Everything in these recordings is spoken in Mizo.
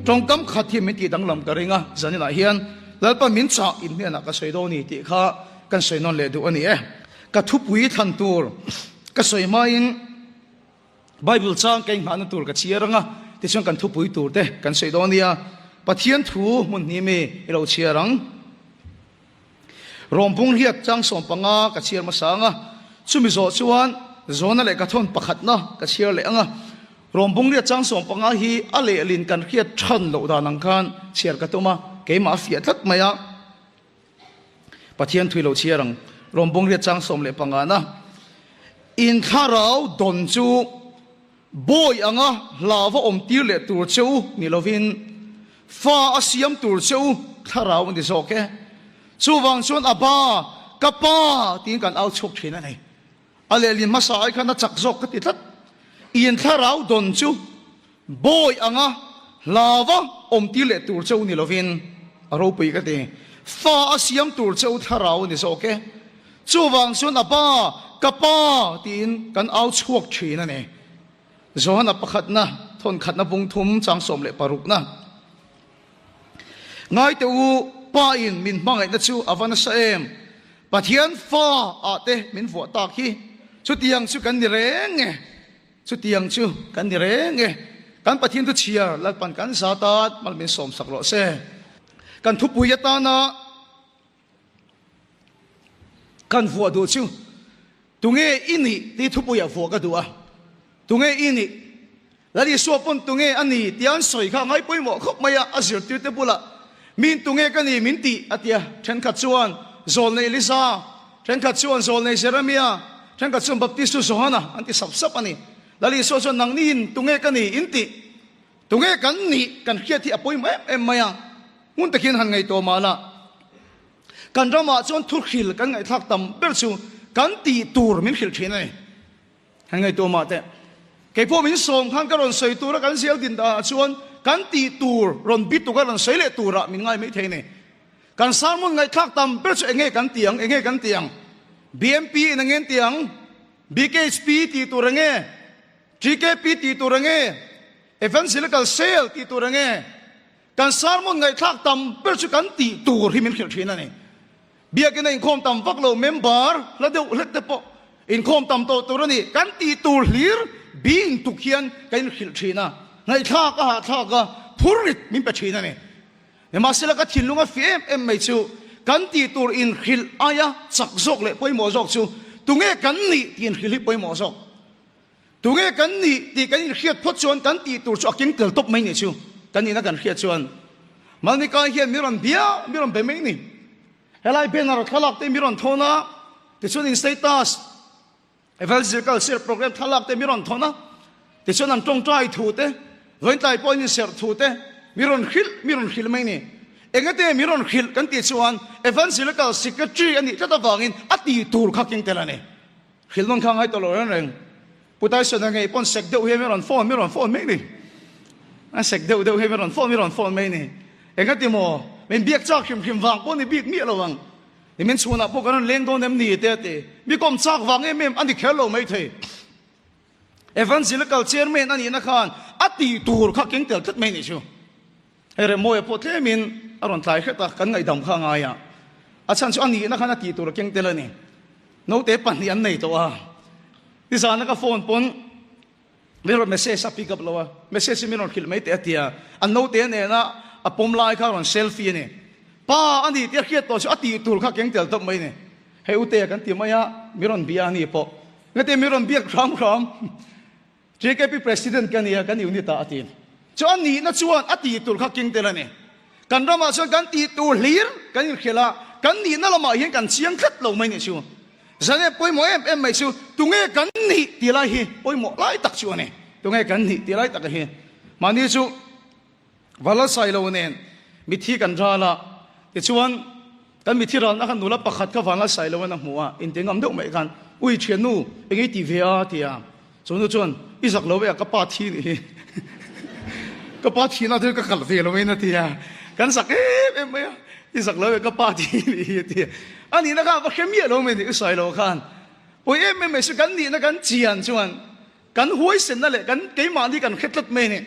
Tawngkam khat hi min tih danglam ka ring a, zaninah hian Lalpa min chah in hnenah ka sawi dawn ni tih kha kan sawi nawn leh duh a ni e. Ka thupui thlan tur ka sawi hmain Bible chang ka inghahna tur ka chhiar ang a, tichuan kan thupui tur te kan sawi dawn nia. Pathian thu hmun hnih mi i lo chhiar ang. Rawmpung hliat chang 15 ka chhiar hmasa ang a, chumi zawh chuan Zona leh Kathawn pakhatna ka chhiar leh ang a. Rawmpung hliat chang 15 hi a lehlin kan hriat than loh dan ang khan chhiar ka tum a, keimah a fiah tlat mai a. Pathian thui lo chhiar ang. Rawmpung hliat chang 15 na In thlarau dawn chu bawi anga hlava awm tir leh tur che u ni lovin fa a siam tur che u thlarau a ni zawk e. Chuvang chuan a ba, ka pa tiin kan au chhuak thin a ni. A lehlin hmasa ai khan a chak zawk ka ti tlat. In thlarau dawn chu bawi anga hlava awm tir leh tur che u ni lovin a ropui ka ti. Fa a siam tur che u thlarau a ni zawk e. Chuvang chuan a pa, ka pa tiin kan au chhuak thin a ni. Johana pakhatna, thawnkhatna bung thum chang 16na. Ngaite u, Pa in min hmangaihna chu a va nasa em? Pathian fa ah te min vuah tak hi. Chutiang chu kan ni reng e. Chutiang chu kan ni reng e. Kan Pathian thu chhiar Lalpan kan za tat mal min sawmsak rawh se. Kan thupui atana Kan vuah duh chu tunge i nih tih thupuiah vuah ka duh a, tunge i nih? Lal Isua pawn tunge a ni tia an sawi kha a ngai pawimawh khawp mai a, a zirtirte bulah min tunge ka ni min tih a ti a, thenkhat chuan Zawlnei Elisa, thenkhat chuan Zawlnei Jeremia, thenkhat chuan Baptistu Johana an ti sap sap a ni. Lal Isua chuan nangniin tunge ka ni in tih? Tunge kan nih kan hriat hi a pawimawh em em mai a, hmun takin han ngaihtuah mah la, kan ramah chuan thuhril kan ngaihthlak tam ber chu kan tih tur min hrilh thin a ni. Han ngaihtuah mah teh. Kei pawh min sawm khan ka rawn sawi tura kan zel din danah chuan kan tih tur rawn bi tuka rawn sawi leh turah min ngai mai thei a ni. Kan sermon ngaihthlak tam ber chu enge kan ti ang, enge kan ti ang? BMP in enge an ti ang? BKHP tih tur enge? TKP tih tur enge? Evangelical Cell tih tur enge? Kan sermon ngaihthlak tam ber chu kan tih tur hi min hrilh thin a ni. Biakin a inkhawm tam vak lo member hla deuh hlek te pawh inkhawm tam tawh tur a ni. Kan tih tur hlir being tuk hian kan inhrilh thin a, ngaihthlak a hahthlak a, phurrit min pe thin a ni. Nimahsela ka thinlung a fih em em mai chu kan tih tur inhrilh aia chak zawk leh pawimawh zawk chu tunge kan nih tih inhrilh hi pawimawh zawk. Tunge kan nih tih kan inhriat phawt chuan kan tih tur chu a keng tel tawp mai nih chu kan nihna kan hriat chuan Malnikai hian mi rawn bia mi rawn be mai ni. Helai banner thlalak te mi rawn thawn a, tichuan in status evangelical serh program thlalak te mi rawn thawn a, tichuan an tawngtai thu te vawiintlai pawhin in serh thu te mi rawn hrilh mi rawn hrilh mai ni. Engate mi rawn hrilh kan tih chuan evangelical secretary a nih tlat avangin a tih tur kha keng tel a ni. Hrilh nawn kha ngai tawh lo reng reng. Pu Tyson a ngei pawn sek deuh hi mi rawn phone mi rawn phone mai ni. A sek deuh deuh hi mi rawn phone mi rawn phone mai ni. Engati maw? Min biak chak hrim hrim vang pawh ni bik miah lo ang. Ni min chhunah pawh kan rawn leng dawn em ni te a ti. Mi kawm chak vang em em a ni kher lo mai thei. Evangelical chairman a nihna khan a tih tur kha keng tel tlat mai ni chu. Hei Remawia pawh tlemin a rawn tlai hret a, kan ngaihdam kha a ngai a. A chhan chu a nihna khan a tih tur a keng tel a ni. Naute pahnih an nei tawh a. Nizana ka phone pawn min rawn message a pick up lo a, message hi min rawn hrilh mai teh a ti a. An naute nena a pawm lai kha a rawn selfie a ni. Pa a ni tih a hriat tawh chu a tih tur kha keng tel tawp mai a ni. Hei Utea kan ti mai a, min rawn bia a ni pawh. Engati min rawn biak hram hram. JKP President ka nia, kan unit ah a ti. Chu a nihna chuan a tih tur kha keng tel a ni. Kan ramah chuan kan tih tur hlir kan inhrilh a, kan nihna lamah hian kan chiang tlat lo mai nih chu. Zane pawimawh em em mai chu tunge kan nih tih lai hi pawimawh lai tak chu a ni. Tunge kan nih tih lai tak a hi. Mahni chu Vala Sailo nen mithi kan ral a, tichuan kan mithi ralna khan nula pakhat kha Vanlal Sailo in a hmu a, inti ngam deuh mai khan, Ui thiannu, eng ei ti ve a? ti a. Chu nu chuan, I zak lo ve a, ka pa thi nih hi. Ka pa thihna chu ka kalh ve lo in a ti a. Kan zak em em mai a, I zak lo ve, ka pa thi nih hi a ti a. A nihna khan va hre miah lo mai ni, U Sailo khan. Pawi em em mai chu kan nihna kan chian chuan. Kan huaisenna leh kan keimahni kan hre tlat mai a ni.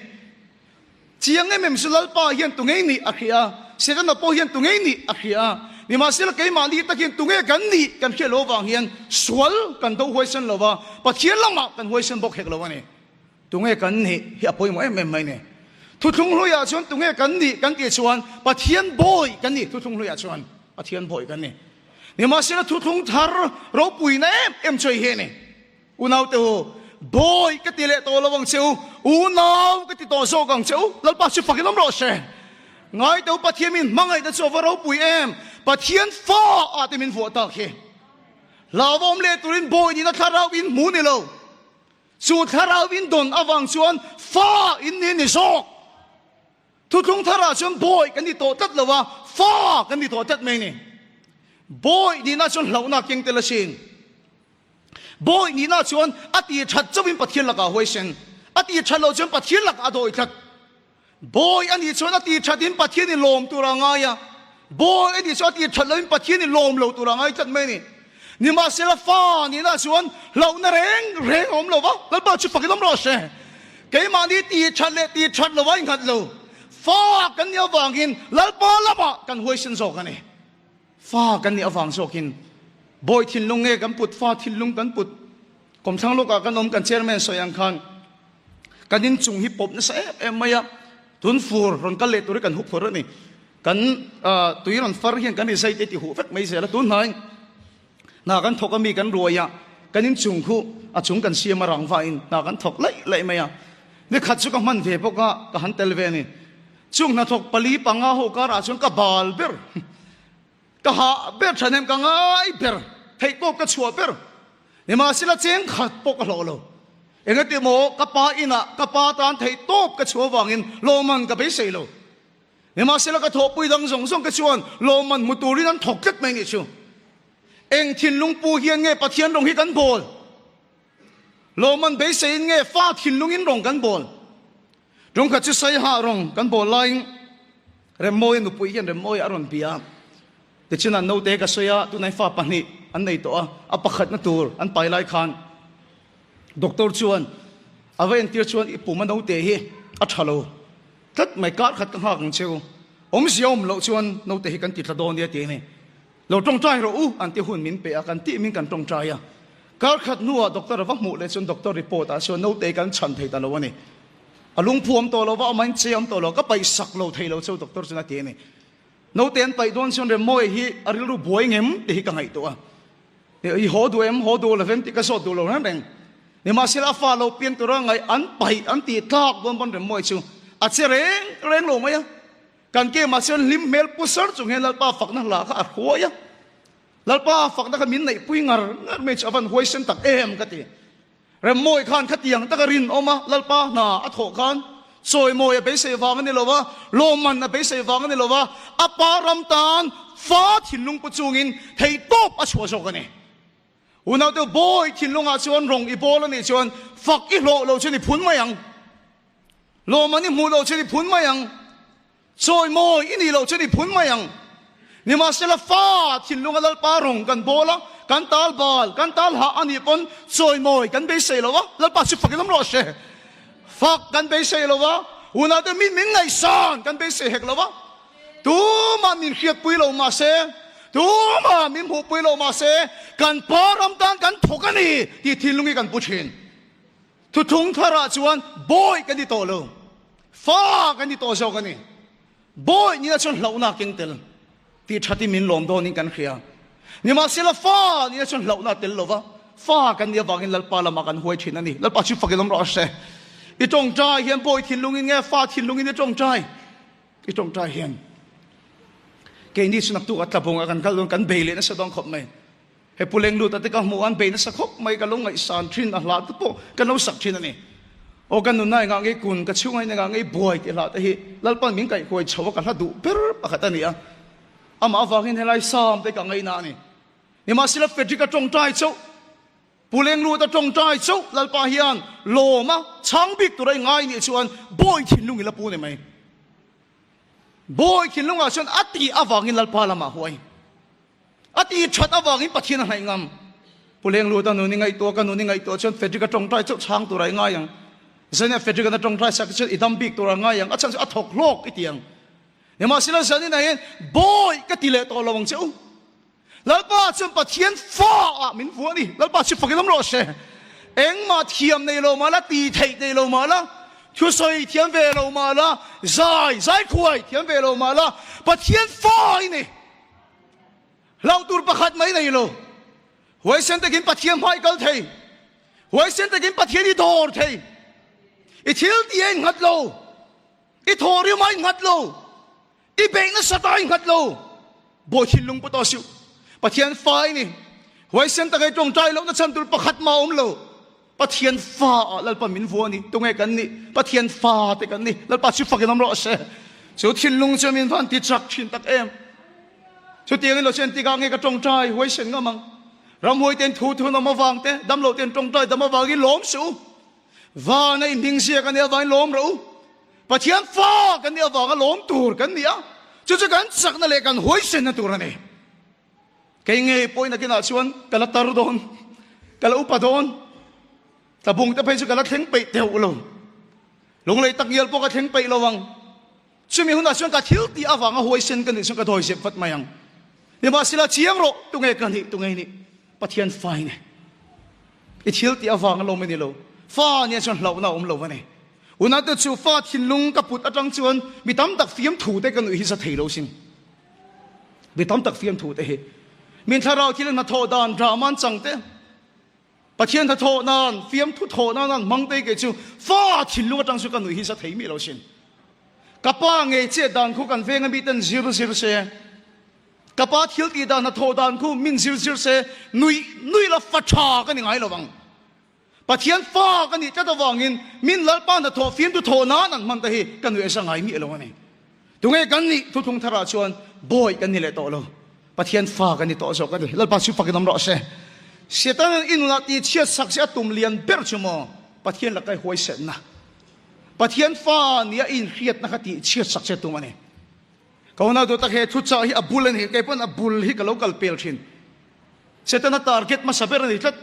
Chiang em em chu Lalpa hian tunge i nih a hria a, Setana pawh hian tunge i nih a hria a. Nimahsela keimahni tak hian tunge kan nih kan hriat loh avang hian sual kan do huaisen lo va, Pathian lamah kan huaisen bawk hek lo a ni. Tunge kan nih hi a pawimawh em em mai ni. Thuthlung hluiah chuan tunge kan nih kan tih chuan Pathian bawi kan ni thuthlung hluiah chuan Pathian bawi kan ni. Nimahsela thuthlung thar ropuina em em chu hei hi a ni. Unaute u, bawi ka ti leh tawh lo ang che u, unau ka ti tawh zawk ang che u, Lalpa chu fakin awm rawh se. Ngaite u Pathian min hmangaihna chu a va ropui em, Pathian fa ah te min vuah tak hi. Hlauhawm leh turin bawi nihna thlarau in hmu ni lo. Chu thlarau in dawn avang chuan fa in ni ni zawk. Thuthlung tharah chuan bawi kan ni tawh tlat lo a, fa kan ni tawh tlat mai ni. Bawi nihna chuan hlauhna keng tel asin. Bawi nihna chuan a ti that chauhin Pathian lakah huaisen, a ti that loh chuan Pathian lakah a dawi tlat. Bawi a nih chuan a ti thatin Pathian in lawm tur a ngai a, bawi a nih chuan a ti that lohin Pathian in lawm lo tur a ngai tlat mai a ni. Nimahsela fa nihna chuan hlauhna reng reng a awm lo va, Lalpa chu fakin awm rawh se. Keimahni ti that leh ti that lo a inghat lo. Fa kan nih avangin Lalpa lamah kan huaisen zawk a ni. Fa kan nih avang zawkin bawi thinlung nge kan put, fa thinlung kan put. Kawmthlang lawkah kan awm kan chairman sawi ang khan kan inchung hi pawp nasa em em mai a, tun fur rawn kal leh tur hi kan hup phur a ni. Kan tui rawn far hian kan rizai te ti huh vek mai zel a, tun hnai hna kan thawk a mi kan ruai a, kan inchung khu a chung kan siam a rang vain hna kan thawk laih laih mai a. Ni khat chu ka hman ve bawk a, ka han tel ve a ni. Chung hnathawk pali panga ho karah chuan ka bal ber, ka hah ber thahnem ka ngai ber, theihtawp ka chhuah ber. Nimahsela cheng khat pawh ka hlawh lo. Engati maw ka pa inah ka pa tan theihtawp ka chhuah avangin lawmman ka beisei lo. Nimahsela ka thawhpui dang zawng zawng te chuan lawmman hmu turin an thawk tlat mai nih chu. Eng thinlung pu hian nge Pathian rawng hi kan bawl? Lawmman beiseiin nge fa thinlungin rawng kan bawl? Ṭawngkhat chu Saiha rawng kan bawl laiin Remmawia nupui hian Remmawia a rawn bia a. Tichuan an naute ka sawi a, tunah fa pahnih an nei tawh a, a pakhatna tur an pai lai khan doctor chuan a va entir chuan i pum a naute hi a ṭha lo tlat mai, kar khat ka nghak ang cheu, awmzia awm loh chuan naute hi kan ti tla dawn nia ti a ni. Lo tawngtai rawh u an ti hun min pe a, kan tih min kan tawngtai a. Kar khat hnuah doctor a va hmuh leh chuan doctor report ah chuan naute kan chhan thei ta lo a ni. A lungphu awm tawh lo va, amahin che awm tawh lo, ka paih sak lo thei lo cheu doctor chuan a ti a ni. Naute an paih dawn chuan Remmawi hi a rilru buai ngem tih hi ka ngaihtuah a. I haw duh em, haw duh lo vem tih ka zawt duh lo reng reng. Nimahsela a fa lo pian tura ngaih an paih an tih tlak dawn pawn Remmawi chu a che reng reng lo mai a. Kan kemah chuan hlim hmel pu sar chung hian Lalpa fakna hla kha a hruai a. Lalpa fakna kha min neihpui ngar ngar mai chu a van huaisen tak em ka ti. Remmawi khan khatiang taka rinawm a Lalpa hna a thawh khan chawimawi a beisei vang a ni lo va, lawmman a beisei vang a ni lo va, a pa ram tan fa thinlung pu chungin theihtawp a chhuah zawk a ni. Unaute bawi thinlungah chuan rawng i bawl a nih chuan fak i hlawh lo chuan i phun mai ang. Lawmman i hmuh loh chuan i phun mai ang. Chawimawi i nih loh chuan i phun mai ang. Nimahsela fa thinlunga Lalpa rawng kan bawl a, kan tal bal, kan tal hah a nih pawn chawimawi kan beisei lo a, Lalpa chu fakin awm rawh se. Fak kan beisei lo a, unaute min min ngaihsan kan beisei hek lo a. Tumah min hriatpui lo mahse, tumah min hmuhpui lo mahse, kan pa ram tan kan thawk a ni tih thinlung hi kan pu thin. Thuthung tharah chuan bawi kan ni tawh lo, fa kan ni tawh zawk a ni. Bawi nihna chuan hlauhna a keng tel tih thatin min lawm dawnin kan hria. Nimahsela fa nihna chuan hlauhna a tel lo va, fa kan nih avangin Lalpa lamah kan huai thin a ni. Lalpa chu fakin awm rawh se. I tawngtai hian bawi thinlungin nge fa thinlungin i tawngtai? I tawngtai hian keini chu naktuk a tlabawngah kan kal dawn kan bei leh nasa dawn khawp mai. He Pu Lengluta te ka hmuh an bei nasa khawp mai, ka lo ngaihsan thin a hla te pawh ka lo sak thin a ni. Aw ka nunna engah ngei kun, ka chhunga in engah ngei buai tih hla te hi Lalpan min kaihhuai chho a ka hla duh ber pakhat a ni a. Amah avangin helai Sam te ka ngaina a ni. Nimahsela Frederick a tawngtai chauh, Pu Lengluta tawngtai chauh Lalpa hian lawm a chhang bik tur a i ngai nih chuan bawi thinlung i la pu ni mai. Bawi thinlungah chuan a tih avangin Lalpa lamah huai. A ti that avangin Pathian a hnaih ngam. Pu Lengluta nun i ngaihtuah, ka nun i ngaihtuah chuan Frederick-a tawngtai chauh chhang tur ah i ngai ang. Zania Frederick-a na tawngtai sak chuan i dam bik tur ah ngai ang, a chhan chu a thawk hlawk i ti ang. Nimahsela zanin ah hian bawi ka ti leh tawh lo ang che u. Lalpa chuan Pathian fa ah min vuah a ni. Lalpa chu fakin awm rawh se. Engmah thiam nei lo mah la, ti theih nei lo mah la, thusawi thiam ve lo mah la, zai, zai khuai thiam ve lo mah la, Pathian fa i ni. Hlauh tur pakhat mai nei lo. Huaisen takin Pathian hmai kal thei. Huaisen takin Pathian i dawr thei. I thil ti a innghat lo. I thawhrim a innghat lo. I beih nasat a innghat lo. Bawi thinlung pawh tawh suh. Pathian fa i ni. Huaisen taka i tawngtai lohna chhan tur pakhat mah a awm lo. Pathian fa ah Lalpa min vua a ni. Tunge kan nih? Pathian fa te kan ni. Lalpa chu fakin awm rawh se. Chu thinlung chu min van ti chak thin tak em. Chutiangin lo chuan tikah nge ka tawngtai huaisen ngam ang. Ramhuai ten thu thun awm avang te, damlo ten tawngtai dam avangin lawm suh u. Vana i hming ziak a nih avangin lawm rawh u. Pathian fa kan nih avanga lawm tur kan ni a, chu chu kan chakna leh kan huaisenna tur a ni. Kei ngei pawhin nakinah chuan ka la tar dawn, ka la upa dawn, tlabung te phei chu ka la thleng peih teuh lo, lunglei tak ngial pawh ka thleng peih lo ang. Chumi hunah chuan ka thil tih avanga huaisen ka nih chuan ka dawi zep vat mai ang. Nimahsela chiang rawh, tunge ka nih, tunge nih, Pathian fa i ni. I thil tih avanga lawm i ni lo, fa nia chuan hlauhna a awm lo a ni. Unate chu fa thinlung ka put atang chuan mi tam tak fiamthu te ka nuih hi za thei lo sin. Mi tam tak fiamthu te hi min thlarau thil hnathawh dan drama an chang te, Pathian hnathawh nan, fiamthu thawh nan an hmang te kei chu fa thinlung atang chu ka nuih hi za thei miah lo sin. Ka pa ngei chet dan khu kan venga mi ten zir zir se, ka pa thil tih dan hnathawh dan khu min zir zir se, nuih nuih la fa tha ka ni ngai lo ang. Pathian fa ka nih tlat avangin min Lalpa hnathawh fimtu thawh nan an hman te hi ka nuih asa ngai miah lo a ni. Tunge kan nih thuthlung tharah chuan bawi kan ni leh tawh lo. Pathian fa kan ni tawh zawk a ni. Lalpa chu fakin awm rawh se. Satan i nunah tihchhiat sak che a tum lian ber chu maw Pathian laka i huaisenna. Pathian fa nia i inhriatna kha tihchhiat sak che a tum a ni. Ka unau duh tak he thuchah hi a bul a ni. Kei pawn a bul hi ka lo kal pel thin. Setana target hmasa ber a ni tlat.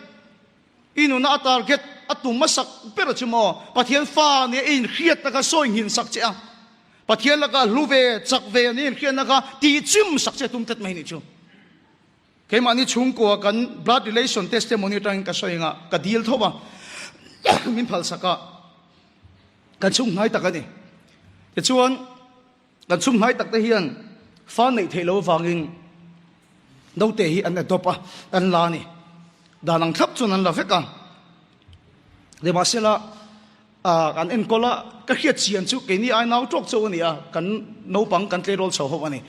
I nuna a target a tum hmasak ber chu maw Pathian fa nia i inhriatna kha sawi nghin sak che a, Pathian laka hlu ve, chak ve nia inhriatna kha tihchim sak che a tum tlat mai nih chu. Keimahni chhungkua kan blood relation testimony atangin ka sawi anga ka dil tho a, min phalsak a, kan chhung hnai tak a ni. Tichuan. Kan chhung hnai tak te hian fa neih theih loh avangin naute hi an adopt a, an la a ni. Dan ang thlap chuan an la vek a. Nimahsela an enkawl a, ka hriat chian chu keini ai nau tawk chauh a ni a, kan naupang kan tleirawl chho ho a ni.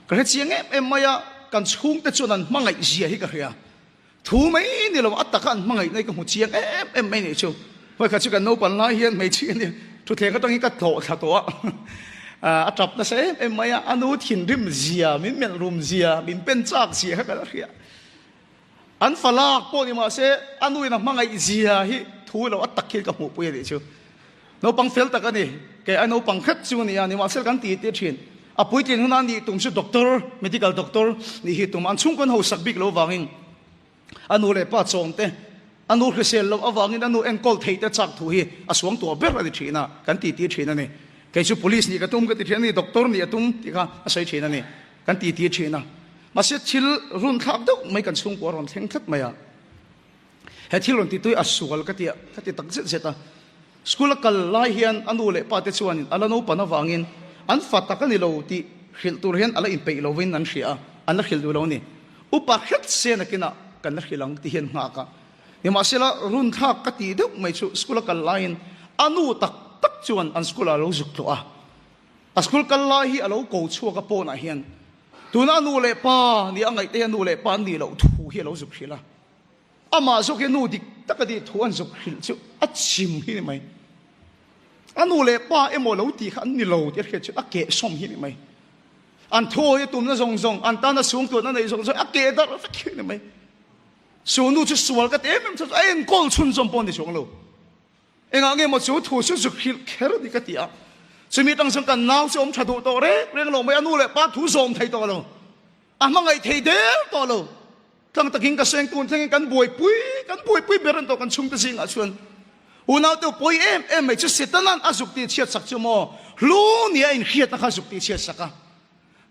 Ka hre chiang em em mai a, kan chhungte chuan an hmangaih zia hi ka hria. Thu mai ni lo, a taka an hmangaih na hi ka hmu chiang em em mai nih chu. Vawikhat chu kan naupan lai hian hmeichhia nia thutthleng atangin ka tlawh thla tawh a, a tap nasa em em mai a, a nu thinrim zia, min melh rum zia, min pen chak zia kha ka la hria. An fa lak pawh ni mahse a nu in a hmangaih zia hi thu lo a tak hian ka hmuhpui a nih chu. Naupang fel tak a ni, kei ai naupang khat chu a ni a, nimahsela kan ti tih thin. A puitlin huna nih tum chu doctor, medical doctor nih hi tum a, an chhungkawn hausak bik lo avangin a nu leh pa chawm te, a nu hrisel loh avangin a nu enkawl theih te chak thu hi a suang tuah ber a ni thin a, kan ti tih thin a ni. Kei chu police nih ka tum ka ti thin a ni, doctor nih a tum tih kha a sawi thin a ni, kan ti tih thin a. Mahse thil runthlak deuh mai kan chhungkua a rawn thleng tlat mai a. He thil rawn titui a sual ka ti a, ka ti tak zet zet a. School a kal lai hian a nu leh pa te chuanin a la naupan avangin an fa tak a ni lo tih hrilh tur hian a la inpeih lovin an hria a, an la hrilh duh lo a ni. Upa hret se nakinah kan la hrilh ang ti hian nghak a. Nimahsela runthlak ka tih deuh mai chu school a kal laiin a nu tak tak chuan an school ah a lo zuk tlawh a. A school kal lai hi a lo ko chhuak a pawnah hian tuna a nu leh pa nia a ngaih te hi a nu leh pa an nih loh thu hi a lo zuk hrilh a. Amah zawk hi nu dik tak a tih thu an zuk hrilh chu a chim hi ni mai. A nu leh pa emaw lo tih kha an ni lo tih a hriat chu a keh sawm hi ni mai. An thawi a tumna zawng zawng, an tana suangtuahna neih zawng zawng a keh darh vek hi ni mai. Chu nu chu sual ka ti em em chu a enkawl chhunzawm pawh a ni chuang lo. Engah nge maw chu thu chu zuk hrilh kher a ni ka ti a. Chumi atang chuan kan nau chu awm tha duh tawh reng reng lo mai, a nu leh pa thu zawm thei tawh lo, a hmangaih thei der tawh lo. Tlang takin ka seng tun thlengin kan buaipui, kan buaipui ber an tawh kan chhungte zingah chuan. Unaute pawi em em mai chu Setanan a zuk tih chhiat sak chu maw hlu nia inhriatna kha a zuk tih chhiat sak a.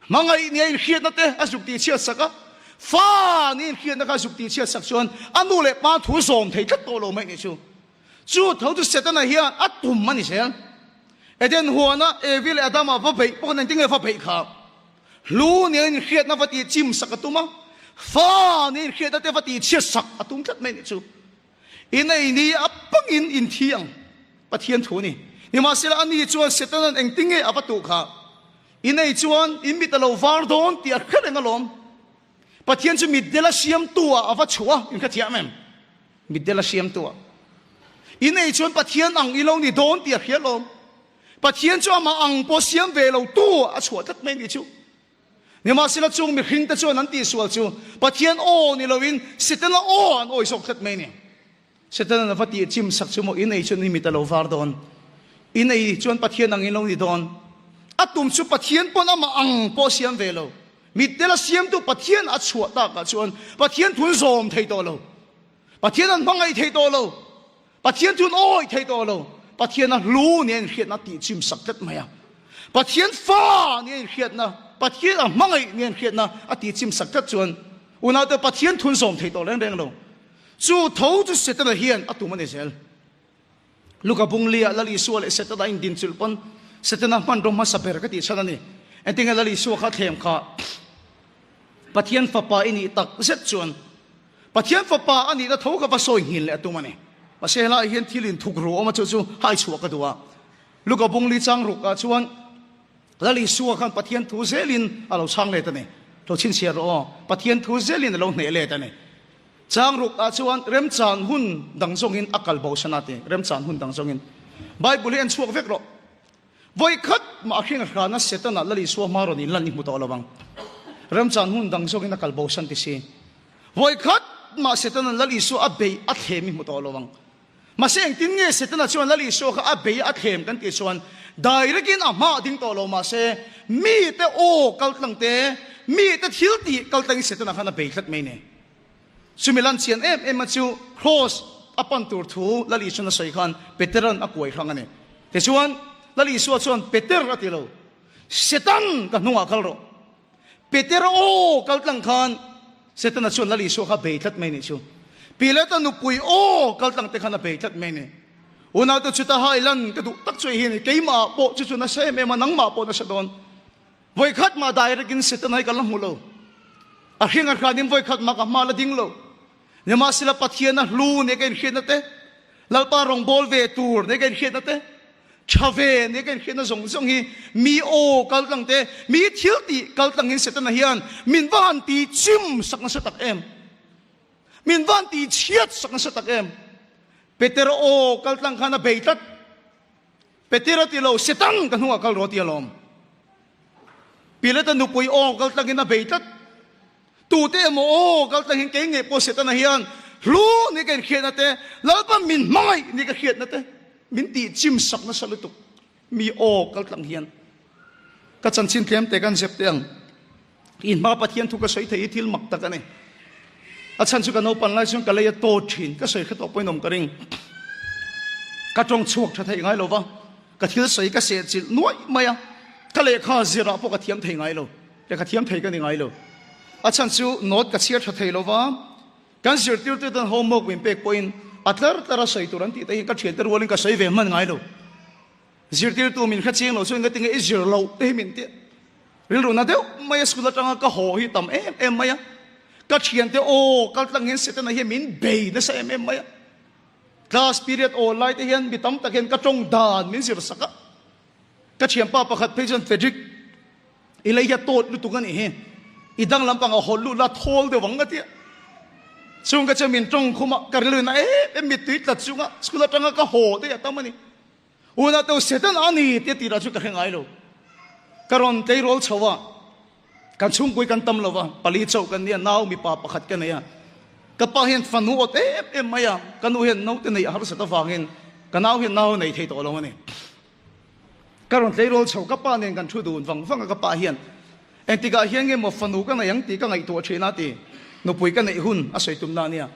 Hmangaih nia inhriatna te a zuk tih chhiat sak a. Fa nia inhriatna kha a zuk tih chhiat sak chuan a nu leh pa thu zawm thei tlat tawh lo mai nih chu. Chu tho chu Setana hian a tum a ni zel. Eden huana Evi leh Adama va beih pawh khan engtin nge va beih kha? Hlu nia inhriatna va tih chim sak a tum a, fa nia inhriatna te va tih chhiat sak a tum tlat mai nih chu. In ei ni a pangin in thi ang, Pathian thu a ni. Nimahsela ani chuan Setanan engtin nge a va tuh kha? In ei chuan in mit a lo var dawn tih a hre reng alawm. Pathian chu mitdel a siamtu ah a va chhuah a, in hrethiam em? Mitdel a siamtu ah. In ei chuan Pathian ang i lo ni dawn tih a hria alawm. Pathian chu amah ang pawh siam ve lo tu a chhuah tlat mai nih chu. Nimahsela chung mihring te chuan an tihsual chu Pathian aw ni loin Setana aw an awi zawk tlat mai ni. Setana a va tih chim sak chu maw in ei chuan i mit a lo var dawn. In ei chuan Pathian ang in lo ni dawn. A tum chu Pathian pawn amah ang pawh siam ve lo. Mitdel a siamtu Pathian a chhuah takah chuan Pathian thun zawm thei tawh lo. Pathian an hmangaih thei tawh lo. Pathian chu an awih thei tawh lo. Pathian a hlu nia inhriatna tih chim sak tlat mai a. Pathian fa nia inhriatna, Pathian a hmangaih nia inhriatna a tih chim sak tlat chuan unaute Pathian thun zawm thei tawh reng reng lo. Chu tho chu Setana hian a tum a ni zel. Luka bunglia Lal Isua leh Setana a indin chulh pawn Setana hmanraw hmasa ber ka tih chhan a ni. Engtinge Lal Isua kha thlem kha Pathian fapa i nih tak zet chuan Pathian fapa a nihna tho ka va sawi nghin leh a tum a ni. Mahse helaiah hian thil inthuk ru awm a chu chu hai chhuah ka duh a. Luka bungli chang ruk ah chuan Lal Isua khan Pathian thu zelin a lo chhang let a ni. Tho chhinchhiah rawh aw, Pathian thu zelin a lo hneh let a ni. Chang ruk ah chuan remchan hun dang zawngin a kal bo san a ti, remchan hun dang zawngin. Bible hi en chhuak vek rawh. Vawi khat mah a hring a hrana Setana Lal Isua hma rawn inlan i hmu tawh lo ang. Remchan hun dang zawkin a kal bosan ti si. Vawi khat mah Setana Lal Isua a bei a thlem i hmu tawh lo ang. Mahse engtin nge Setana chuan Lal Isua kha a bei a thlem kan tih chuan direct in a hma a ding tawh lo mahse mite aw kaltlang te, mite thil tih kaltlangin Setana khan a bei tlat mai ni. Chumi lan chian em em a chu Kraws a pan tur thu Lal Isuan a sawi khan Peteran a kuai hrang a ni. Tichuan, Lal Isua chuan Peter a ti lo, Setan ka hnungah kal rawh. Peter aw kal tlang khan Setana chuan Lal Isua kha bei tlat mai nih chu. Pilata nupui aw kal tlang te khan a bei tlat mai ni. Unaute chuta hai lan ka duh tak chu hei hi a ni, keimah pawh chu chu nasa em em a, nangmah pawh nasa dawn. Vawikhat mah direct in Satan ai ka la hmu lo. A hring a hran in vawikhat mah ka hma la ding lo. Nimahsela Pathian a hlu ne ka inhriatna te, Lalpa rawngbâwl ve tur ne ka inhriatna te, tha ve ne ka inhriatna zawng zawng hi mi aw kal tlang te, mi thil tih kal tlang in Setana hian min va han ti chim sak nasa tak em. Min va han ti chhiat sak nasa tak em. Petera aw kal tlang khan a bei tlat. Peter a ti lo, Setan ka hnungah kal rawh ti alawm. Pilate nupui aw kal tlangin a bei tlat. Tute emaw aw kal tlangin kei ngei pawh Setana hian hlu ni ka inhriatna te, Lalpa min hmangaih ni ka hriatna te min tih chim sak nasa lutuk. Mi aw kal tlang hian ka chanchin tlem te kan zep teh ang. In hma Pathian thu ka sawi thei hi thil mak tak a ni. A chhan chu ka naupan lai chuan ka lei a tawt thin, ka sawi hre tawh pawhin awm ka ring. Ka tawng chhuak tha thei ngai lo va, ka thil sawi ka seh chilh nuaih mai a, ka lehkha zirah pawh ka thiam thei ngai lo, lehkha thiam thei ka ni ngai lo. A chhan chu note ka chhiar tha thei lo va, kan zirtirtu ten homework min pek pawhin a tlar tlar a sawi tur an tih te hi ka thiante rualin ka sawi ve hman ngai lo. Zirtirtu min hre chiang lo chuan ka ti nge i zir loh te hi min ti rilru na deuh mai a school atanga ka haw hi tam em em mai a ka thiante aw kal tlang hian Setana hian min bei nasa em em mai a class period aw lai te hian mi tam tak hian ka tawng dan min zir sak a ka thianpa pakhat phei chuan Frederick i lei hi a tawt lutuk a nih hi i dang lampang a hawlh lut la thawl deuh ang ka ti a chung ka chuan min tawng khum a ka rilru na em em mittui tlat chunga school atanga ka haw te hi a tam a ni. Unau teu Satan a ni tia tirah chu ka hre ngai lo. Ka rawn tleirawl chho a, kan chhungpui kan tam lo va, pali chauh kan nia, nau mipa pakhat ka nei a. Ka pa hian fanu awt em em mai a, ka nu hian naute neih a harsat avangin ka nau hian nau nei thei tawh lo a ni. Ka rawn tleirawl chho, ka pa nen kan thu dun vang vang a, ka pa hian engtikah hian nge maw fanu ka nei ang tih ka ngaihtuah thin a ti. Nupui ka neih hun a sawi tumna a nia.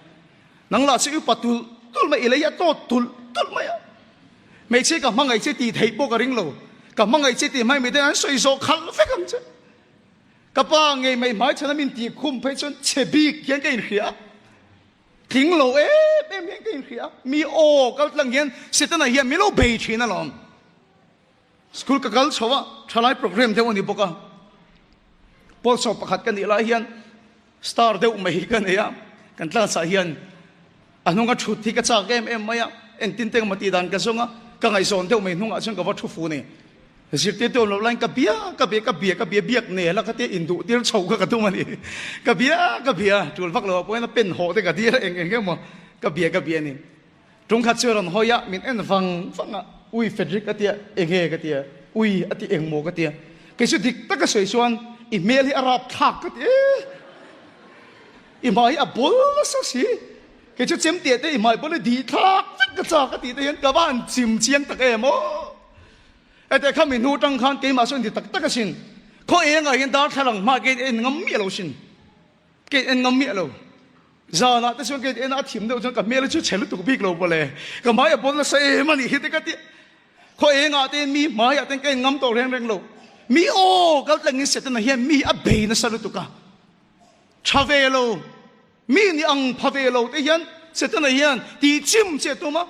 Nang lah chu i upa tulh tulh mai, i lei a tawt tulh tulh mai a. Hmeichhia ka hmangaih che tih theih pawh ka ring lo. Ka hmangaih che tih hmai miten an sawi zawh khalh vek ang che. Ka pa ngei mai hmaichhana min tih khum phei chuan chhe bik hian ka inhria a. Tling lo em em hian ka inhria a. Mi aw kal tlang hian Setana hian min lo bei thin alawm. School ka kal chho a, thalai program deuh a ni bawk a. Pawlsawm pakhat ka nih lai hian star deuh mai hi ka nei a, kan class ah hian a hnunga thut hi ka chak em em mai a, engtin te engemaw tih dan ka zawng a, ka ngaihzawn deuh mai hnungah chuan ka va thu fu ni. Zirtirtu awm loh laiin ka bia ka bia ka bia ka bia biak nel a ka tia induh tir chho kha ka tum a ni. Ka bia ka bia tul vak lo ah pawhin a pen hawh te ka dir a eng eng emaw ka bia ka bia a ni. Tungkhat chu a rawn hawi a, min en vang vang a, Ui Frederick a tia, enge ka tia, ui a ti eng maw ka tia, kei chu dik taka sawi chuan i hmel hi a rap thlak ka ti e, i hmai hi a bawl nasa si, kei chu chemtiah te i hmai bawl hi dih thlak vek ka chak a tih te hian ka va han chim chiang tak em aw. Hetiang kha mi hnu tang khan keimah sawn ti tak tak asin, khaw engah hian darthlalang hma kei en ngam miah lo sin. Kei en ngam miah lo. Zanah te chuan kei en a thim deuh chuan ka hmel chu chhe lutuk bik lo pawle. Ka hmai a bawl nasa em a nih hi te ka ti. Khaw engah te mi hmaiah ten ka en ngam tawh reng reng lo. Mi aw kal tlangin Setana hian mi a bei nasa lutuk a. Tha ve lo, mi ni ang pha ve lo te hian Setana hian tih chim che tum a,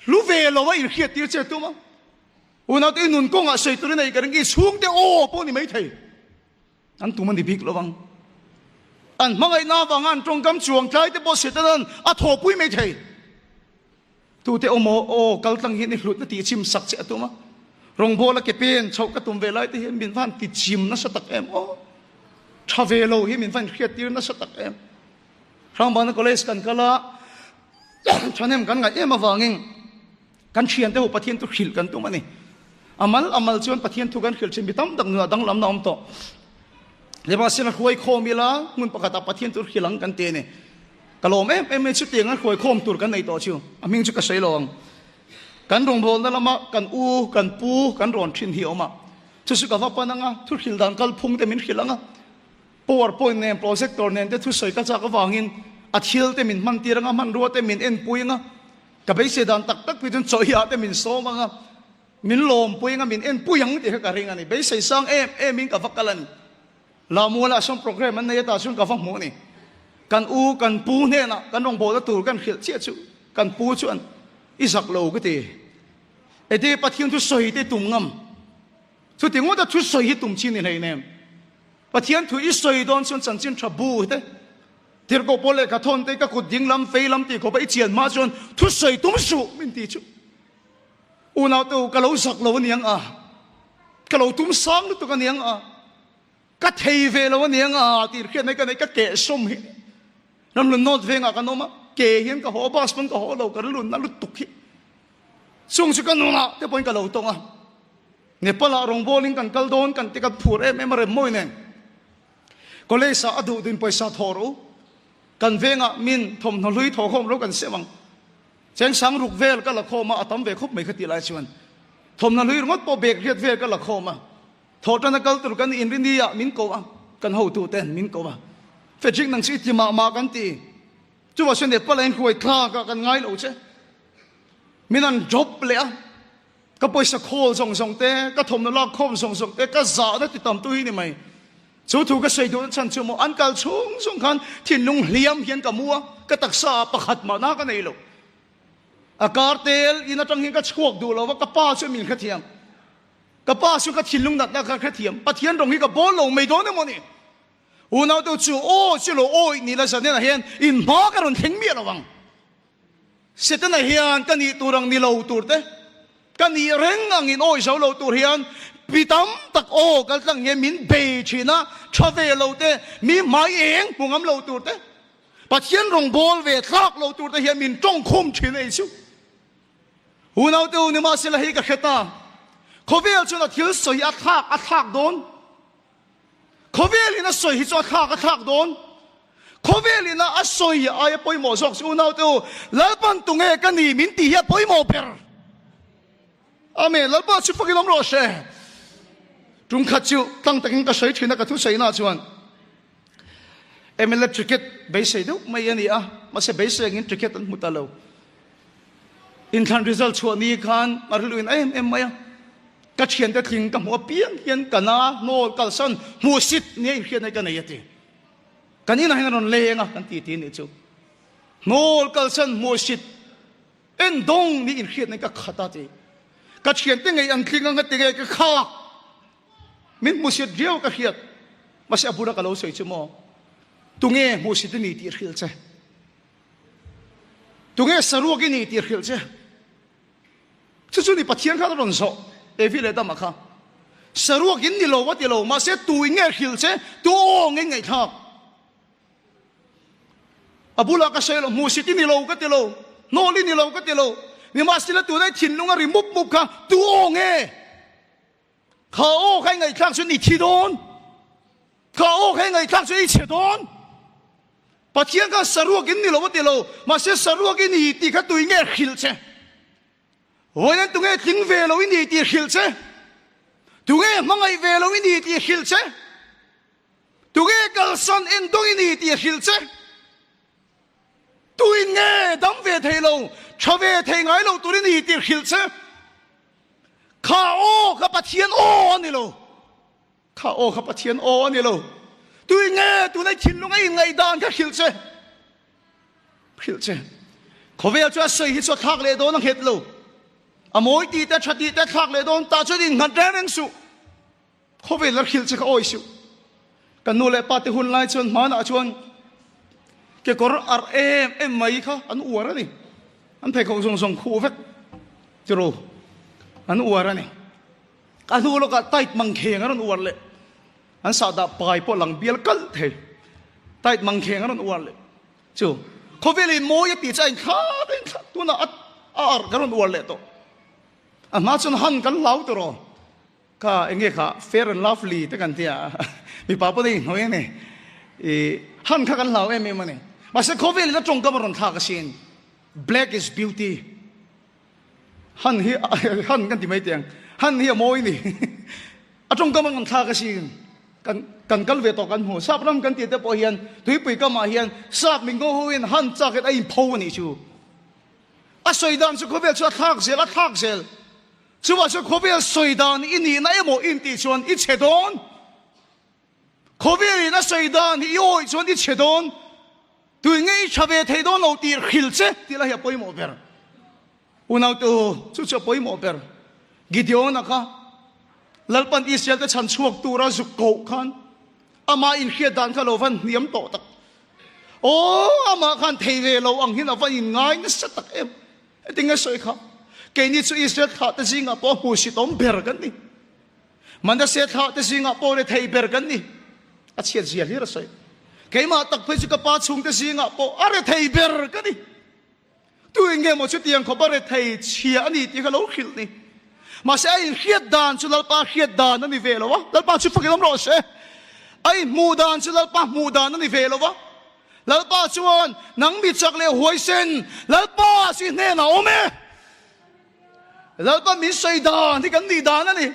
hlu ve lo a inhriat tir che tum a. Unaute i nun kawngah sawi turin a i ka ring i chhungte aw pawh ni maithei. An tum a ni bik lo ang. An hmangaihna avanga an tawngkam chuang tlai te pawh Setanan a thawhpui mai thei. Tute awm aw, aw kal tlang hian i hlutna tih chim sak che a tum a. Rawngbawla ke pen chhoh ka tum ve lai te hian min van ti chim nasa tak em aw. Tha ve lo hi min van hriat tir nasa tak em. Hrangbana College kan kal a, thahnem kan ngaih em avangin Kan thiante ho Pathian thu hrilh kan tum a ni. A mal a mal chuan Pathian thu kan hrilh thin mi tam tak nunah danglamna a awm tawh. Nimahsela hruai khawm ila hmun pakhatah Pathian thu hrilh ang kan ti a ni. Ka lawm em em mai chutiang a hruai khawm tur kan nei tawh chu a hming chu ka sawi lo ang. Kan rawngbawlna lama kan u, kan pu kan rawn thin hi a awm a. Chu chu ka va pan ang a, thu hrilh dan kalphung te min hrilh ang a. Power point nen projector nen te thusawi ka chak avangin a thil te min hman tir ang a, hmanrua te min enpui ang a. Ka beisei dan tak tak pui chuan chawhhiah te min sawm ang a, min lawmpui ang a, min enpui ang tih kha ka ring a ni. Beisei sang em em in ka va kal a ni. Lamualah sawn program an nei a tah chuan ka va hmuh a ni. Kan u, kan pu hnenah kan rawngbawlna tur kan hrilh chiah chu kan pu chuan i zak lo ka ti. Eti Pathian thu sawi te tum ngam. Chuti ngawta thu sawi hi tum chin i hleinem. Pathian thu i sawi dawn chuan chanchin tha bu te Tirhkoh pawl lehkha thawn te ka kut ding lam fei lam tih khawpa i chian hma chuan thusawi tum suh min ti chu. Unau te u ka lo zak lo aniang a, ka lo tum sang lutuk aniang a, ka thei ve lo aniang a tih hriat mai ka nei ka keh sawm hi. Ramhlun North vengah kan awm a, ke hian ka haw bus pawn ka haw lo ka rilun na lutuk hi. Chung chu ka nunah te pawhin ka lo tawng a. Nepal ah rawngbawlin kan kal dawn kan ti kan phur em em a rem mawi nen. College ah a duh duin pawisa thawh rawh u. Kan vengah min thawmhnaw hlui thawh khawm ro kan sem ang. Cheng sang ruk vel ka la khawm a, a tam ve khawp mai kha tih lai chuan. Thawmhnaw hlui ringawt pawh bag riat vel ka la khawm a. Thawh tan a kal tur kan inrini ah min ko a, kan hotu ten min ko a. Frederick nang chu i ti mah mah kan ti. Chuvah chuan Nepal ah in hruai thlak ah kan ngai lo che. Min han drop leh a. Ka pawisa khawl zawng zawng te, ka thawmhnaw lak khawm zawng zawng te, ka zahna ti tam tu hi ni mai. Chu thu ka sawi duhna chhan chu maw an kal chhung chhung khan thinlung hliam hian ka mu a, ka taksa ah pakhat mah na ka nei lo. A kar tel in atang hian ka chhuak duh lo va, ka pa chu min hrethiam. Ka pa chu ka thinlung natna kha hrethiam. Pathian rawng hi ka bawl lo mai dawn emaw ni? Unau te chu aw chu lo awih ni la zanenah hian in hma ka rawn thleng miah lo ang. Setana hian ka nih tur ang ni lo tur te, ka nih reng ang in awi zo lo tur hian mi tam tak aw kal tlang hian min bei thin a, tha ve lo te, mi hmai eng hmu ngam lo tur te, Pathian rawng bawl ve tlak lo tur te hian min tawng khum thin a Isu. Unau te u nimahsela hei ka hre ta, khawvel chuan a thil sawi hi a thlak a thlak dawn. Khawvel in a sawi hi chu a thlak a thlak dawn. Khawvel in a a sawi aia pawimawh zawk chu unaute u, Lalpan tunge ka ni min tih hi a pawimawh ber. Amen. Lalpa chu fakin awm rawh se. Tum khat chu tlang takin ka sawi thin a ka thusawi na chuan. Mla ticket beisei deuh mai a ni a, mahse beisei angin ticket an hmu ta lo. Inthlan result chhuah ni khan a rilru in em em mai a, ka thiante tling ka hmuh apiang hian ka na hnawl kalsan hmuhsit nia inhriatna hi ka nei a ti. Kan inah hian a rawn leng a kan ti ti nih chu. Hnawl kalsan hmuhsit en dawng ni inhriatna hi ka khat a ti. Ka thiante ngei an tling anga ti nge ka khak. Min hmuhsit riau ka hriat. Mahse a bula ka lo sawi chu maw? Tunge hmuhsit i ni tih hrilh che? Tunge saruak i ni tih hrilh che? Chu chu ni Pathian khan a rawn zawh Evi leh Adama kha. Saruak in ni lo a ti lo, mahse tu in nge hrilh che? Tu aw nge ngaihthlak? A bulah ka sawi lo, hmuhsit i ni lo ka ti lo, hnawl i ni lo ka ti lo. Nimahsela tunah i thinlung a ri mup mup kha tu aw nge? Kha aw kha i ngaihthlak chuan i thi dawn. Kha aw kha i ngaihthlak chuan i chhe dawn. Pathian khan saruak in ni lo a ti lo, mahse saruak i ni tih kha tui nge hrilh che? Vawiin tunge tling ve lo i ni tih hrilh che? Tunge hmangaih ve lo i ni tih hrilh che? Tunge kalsan endawng i ni tih hrilh che? Tuin nge dam ve thei lo, tha ve thei ngai lo tur i ni tih hrilh che? Kha aw kha Pathian aw a ni lo. Kha aw kha Pathian aw a ni lo. Tui nge tuna i thinlung a inngaihdan kha hrilh che. Hrilh che. Khawvel chu a sawi hi chu a thlak leh dawn a nghet lo. A mawi tih te, tha tih te thlak leh dawn tah chuan innghat reng reng suh. Khawvel a hrilh che kha awi suh. Kan nu leh pa te hun lai chuan hmanah chuan kekawr arh em em mai kha an uar a ni. An pheikhawk zawng zawng khuh vek tiraw an uar a ni. A hnu lawkah tight mangkheng a rawn uar leh. An sahdah pai pawh lang bial kalh thei. Tight mangkheng a rawn uar leh. Chu khawvel in mawi a tih chu a inthlak a inthlak tunah a arh ka rawn uar leh tawh. A hma chuan han kan hlau tiraw. Kha enge kha fair and lovely te kan tia mipa pawh nei hnuai a ni i han kha kan hlau em em a ni mahse khawvel in a tawngkam a rawn thlak asin black is beauty han hi han kan ti mai teh ang han hi a mawi ni a tawngkam a rawn thlak asin kan kan kal ve tawh kan hmu sap ram kan tih te pawh hian tuipui kamah hian sap mingo ho in han chak in a inpho a nih chu a sawi dan chu khawvel chu a thlak zel a thlak zel Chuvah chuan khawvel sawi dan i nihna emaw i intih chuan i chhe dawn. Khawvelin a sawi dan hi i awih chuan i chhe dawn. Tui nge i tha ve thei dawn lo tih hrilh che tih lai hi a pawimawh ber. Unautu, chu chu a pawimawh ber. Gideon-a kha Lalpan Israel te chhan chhuak tura zuk koh khan amah inhriat dan kha lo van hniam tawh tak. Aw, amah khan thei ve lo ang hian a va inngai nasa tak em. Heti nge sawi kha? Keini chu Israel thlahte zingah pawh hmuhsitawm ber kan ni. Manasseh thlahte zingah pawh rethei ber kan ni. A chhiat zia hlir a sawi. Keimah tak phei chu ka pa chhungte zingah pawh a rethei ber ka ni. Tu eng nge maw chutiang khawp a rethei chhia a ni tih kha lo hrilh ni. Mahse a inhriat dan chu Lalpa hriat dan a ni ve lo a. Lalpa chu fakin awm rawh se. A inhmuh dan chu Lalpa hmuh dan a ni ve lo a. Lalpa chuan, Nang mi chak leh huaisen, Lalpa si hnenah awm e. Lalpa min sawi dan hi kan nih dan a ni.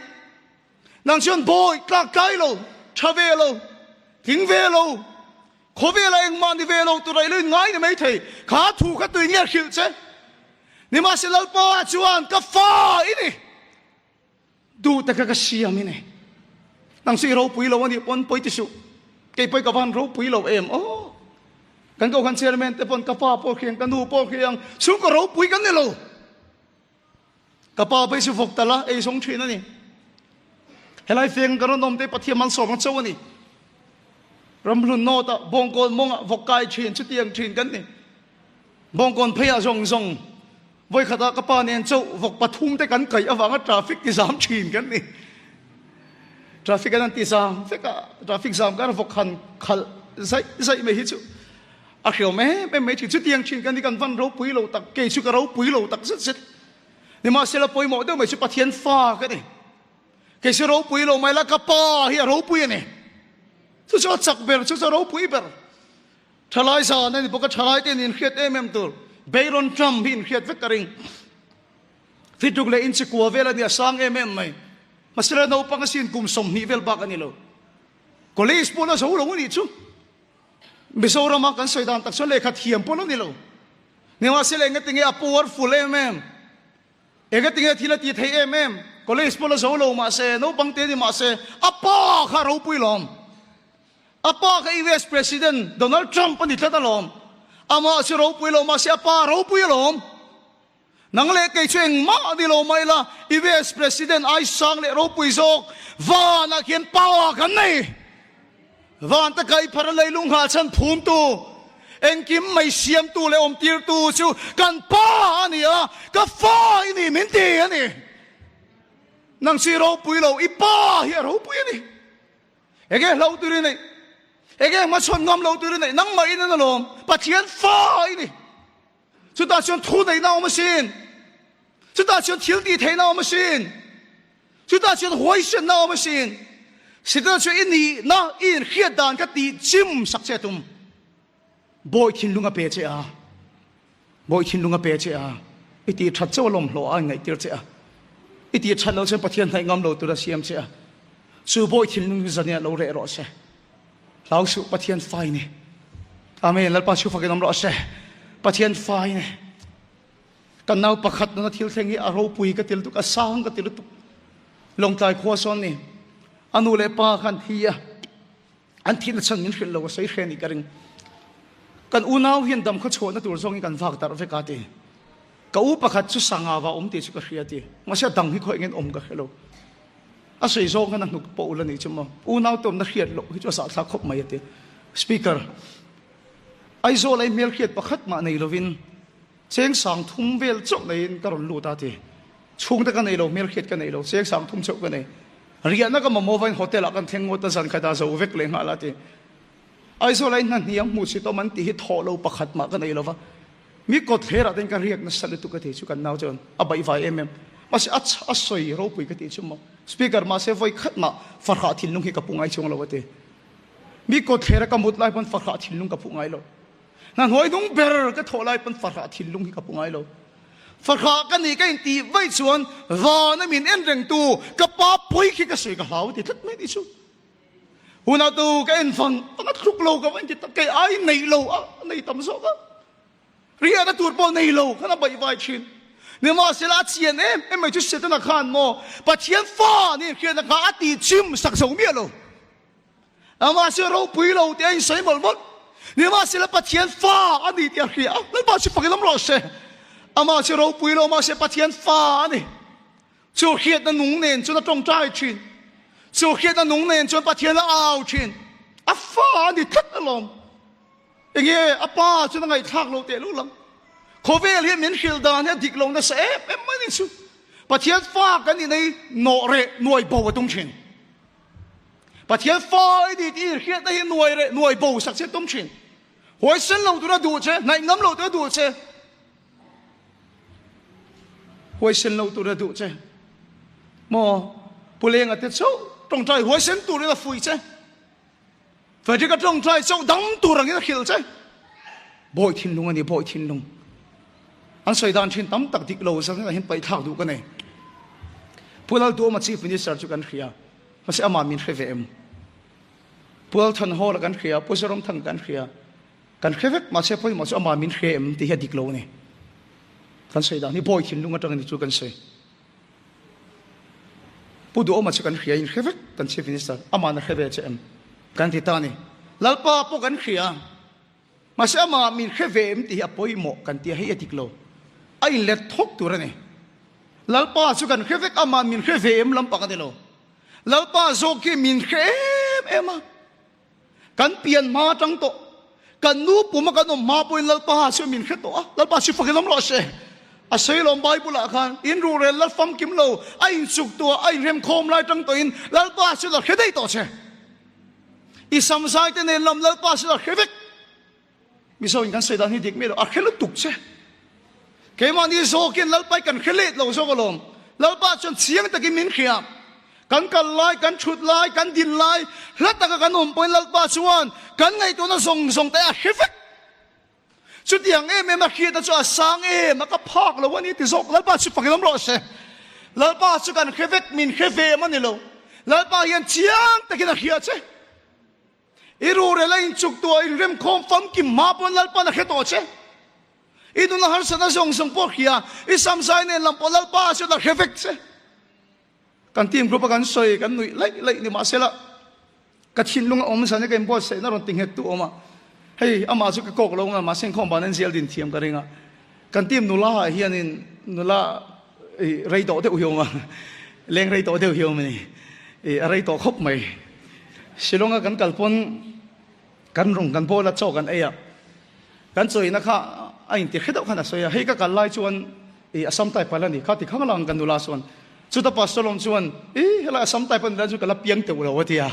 Nang chuan bawi tlak tlai lo, tha ve lo, tling ve lo, khawvela engmah ni ve lo tura i lo inngai ni mai thei. Kha thu kha tui nge hrilh che? Nimahse Lalpa chuan, Ka fa i ni. Duh taka ka siam i nei. Nang chu i ropui lo a nih pawn pawi ti suh. Kei pawi ka van ropui lo em aw. Kan Kohhran Chairman te pawn ka pa pawh khi ang, ka nu pawh khi ang, chhungkaw ropui kan ni lo. Ka pa pawh hi chu vawk tala ei zawng thin a ni. Helai feng kan rawn awm te Pathian malsawm ang cho a ni. Ramhlun nawtah Bawngkawn mawngah vawk kai thin chutiang thin kan ni. Bawngkawn pheiah zawng zawng Vawikhatah ka pa nen chauh vawk pathum te kan kaih avanga traffic ti zam thin kan ni. Traffic an an ti zam vek a, traffic zam khan vawk han khalh zaih zaih mai hi chu a hriawm em em mai thin. Chutiang thin kan ni kan van ropui lo tak, kei chu ka ropui lo tak zet zet. Nimahsela pawimawh deuh mai chu Pathian fa ka ni. Kei chu ropui lo mai la ka pa hi a ropui a ni. Chu chu a chak ber, chu chu a ropui ber. Thalai zan a ni bawk a, thalai te in hriat em em tur Bayron Trump hi in hriat vek ka ring. Fituk leh inchi kua vel a ni a sang em em mai. Mahsela naupang asin kum 20 vel bak a ni lo. College pawh la zo lo a nih chu. Mizorama kan sawi dan tak chuan lehkha thiam pawh lo ni lo. Nimahsela engati nge a powerful em em? Engati nge thil a ti thei em em? College pawh la zo lo mahse, naupang te ni mahse, a pa kha a ropui lawm. A pa kha US President Donald Trump a ni tlat alawm. Amah chu ropui lo mahse a pa a ropui alawm. Nang leh kei chu engmah a ni lo mai la, US President ai sang leh ropui zawk vanah khian power kan nei. Van te kai phar a leilung nghah chhan phumtu, engkim mai siamtu leh awmtirtu chu kan pa a ni a, ka fa i ni min ti a ni. Nang chu i ropui lo, i pa hi a ropui a ni. Enge hlo tur i neih? Enge hmachhawn ngam lo tur i neih? Nangmah in an alawm, Pathian fa i ni. Chutah chuan thu neihna a awm asin. Chutah chuan thil tih theihna a awm asin. Chutah chuan huaisenna a awm asin. Setana chuan i nihna, i inhriat dan kha tih chim sak che a tum. Bawi thinlung a pe che a. Bawi thinlung a pe che a. I tih that chauh a lawmhlawh a inngaihtir che a. I tih that loh chuan Pathian hnaih ngam lo tur a siam che a. Chu bawi thinlung chu zaniah lo reh rawh se. Hlau suh Pathian fai ni. Amen. Lalpa chu fakin awm rawh se. Pathian fai ni. Kan nau pakhat nuna thil thleng hi a ropui ka ti lutuk, a sang ka ti lutuk. Lawngtlai khua sawn ni. A nu leh pa khan thi a. An thihna chhan min hrilh lo a sawi hre ni ka ring. Kan unau hian dam khaw chhuahna tur zawngin kan vak darh vek a ti. Ka u pakhat chu sanga va awm tih chu ka hria ti. Mahse a dang hi khaw engin awm ka hre lo. A sawi zawng khan a hnuk pawh ul a nih chu maw. Unau te awmna hriat loh hi chu a zahthlak khawp mai a ti. Speaker, Aizawl a i hmelhriat pakhat mah nei lovin cheng sang thum vel chauh neiin ka rawn lut a ti. Chhungte ka nei lo, hmelhriat ka nei lo, cheng sang thum chauh ka nei. Riahna ka mamawh vain hotel ah kan thleng ngawt a, zan khat ah zo vek leh nghal a ti. Aizawl a i hna hniam hmuh chhit awm an tih hi thawh lo pakhat mah ka nei lova. Mi kawtthler ah ten ka riak nasa lutuk ka ti chu kan nau chuan a baihvai em em. Mahse a a sawi ropui ka tih chu maw. Speaker mahse vawi khat mah fahrah thinlung hi ka pu ngai chuang lo a ti. Mi kawtthler a ka mut lai pawn fahrah thinlung ka pu ngai lo. Hna hnuai dung ber ka thawh lai pawn fahrah thinlung hi ka pu ngai lo. Fahrah ka nih ka intih vaih chuan van a min en reng tu ka pa pawi khi ka sawi ka hlau a ti tlat mai ni chu. Hunah tu ka en fang fang a thluk lo ka va inti tak kei ai nei lo a nei tam zawk a. Riahna tur pawh nei lo khan a baih vai thin. Nimahsela a chian em em mai chu Setana khan maw Pathian fa nih hriatna kha a tih chim sak zo miah lo. Amah chu ropui lo tih a insawi mawlh mawlh. Nimahsela Pathian fa a ni tih a hria a, Lalpa chu fakin awm rawh se. Amah chu ropui lo mahse Pathian fa a ni. Chu hriatna nung nen chuan a tawngtai thin. Chu hriatna nung nen chuan Pathian a au thin. A fa a ni tlat alawm. Enge a pa chuan a ngaihthlak lo teh luh lang. Khawvel hian min hrilh dan hi a dik lo nasa em em mai ni chu. Pathian fa kan inei nawh reh nuai bo a tum thin. Pathian fa i ni tih i hriatna hi nuai reh nuai bo sak che tum thin. Huaisen lo tura duh che, hnaih ngam lo tura duh che. Huaisen lo tura duh che. Maw Pu Lenga te chauh tawngtai huaisen turin a fuih che. Frederick a tawngtai chauh dang tur angin a hrilh che. Bawi thinlung a ni, bawi thinlung. An sawi dan thin tam tak dik lo zan hian paih thlak duh ka nei. Pu Lalduhawma Chief Minister chu kan hria. Mahse amah min hre ve em? Pu Lalthanhawla kan hria, Pu Zoramthanga kan hria. Kan hre vek, mahse pawimawh chu amah min hre em tih hi a dik lo a ni. Kan sawi dan hi bawi thinlung atang a ni chu kan sawi. Pu Duhawma chu kan hria in hre vek kan Chief Minister, amah na hre ve che em? Kan ti ta a ni. Lalpa pawh kan hria. Mahse amah min hre ve em tih hi a pawimawh kan ti a, hei a dik lo. A inlet thawk tur a ni. Lalpa chu kan hre vek, amah min hre ve em lampang a ni lo. Lalpa zawk hi min hre em em a. Kan pian hma atang tawh, kan nu puma kan awm hma pawhin Lalpa chu min hre tawh a, Lalpa chu fakin awm rawh se. A sawi lawm Bible ah khan, in ruhrel la famkim lo, a inchuk tuah, a inremkhawm lai tang tawhin Lalpa chu la hre daih tawh che. I samzai te nen lam Lalpa chu la hre vek. Mizo in kan sawi dan hi dik miah lo, a hre lutuk che. Keimahni zawkin Lalpa hi kan hre let lo zawk alawm. Lalpa chuan chiang takin min hria. Kan kal lai, kan thut lai, kan din lai, hla taka kan awm pawhin Lalpa chuan kan ngaihtuahna zawng zawng te a hre vek. Chutiang em em a hriatna chu a sang em a, ka phak lo a ni ti zawk. Lalpa chu fakin awm rawh se. Lalpa chu kan hre vek, min hre ve em a ni lo. Lalpa hian chiang takin a hria che. I rurel a inchuktuah inremkhawm famkim hma pawn Lalpa'n a hre tawh che. I nuna harsatna zawng zawng pawh hria, i samzai nen lam pawh Lalpa chuan a hre vek che. Kan team group a kan sawi kan nuih laih laih ni mahsela ka thinlung a awm zan hi ka inbuatsaihna rawn ti nghet tu awm a. Hei amah chu ka kawk lo nga mahse inkhawm ban an zial din thiam ka ring a. Kan team nula ah hianin nula i rei tawh deuh hi awm a, leng rei tawh deuh hi awm a ni. I a rei tawh khawp mai. Shillong a kan kal pawn kan rawng kan bawl a chaw kan ei a. Kan chawina kha a inti hre deuh khan a sawi a, hei ka kal lai chuan i Assam type a la ni kha ti khang lang kan nula chuan. Chuta Pastor lawm chuan i helai Assam type a ni lai chu ka la piang teuh lo a ti a,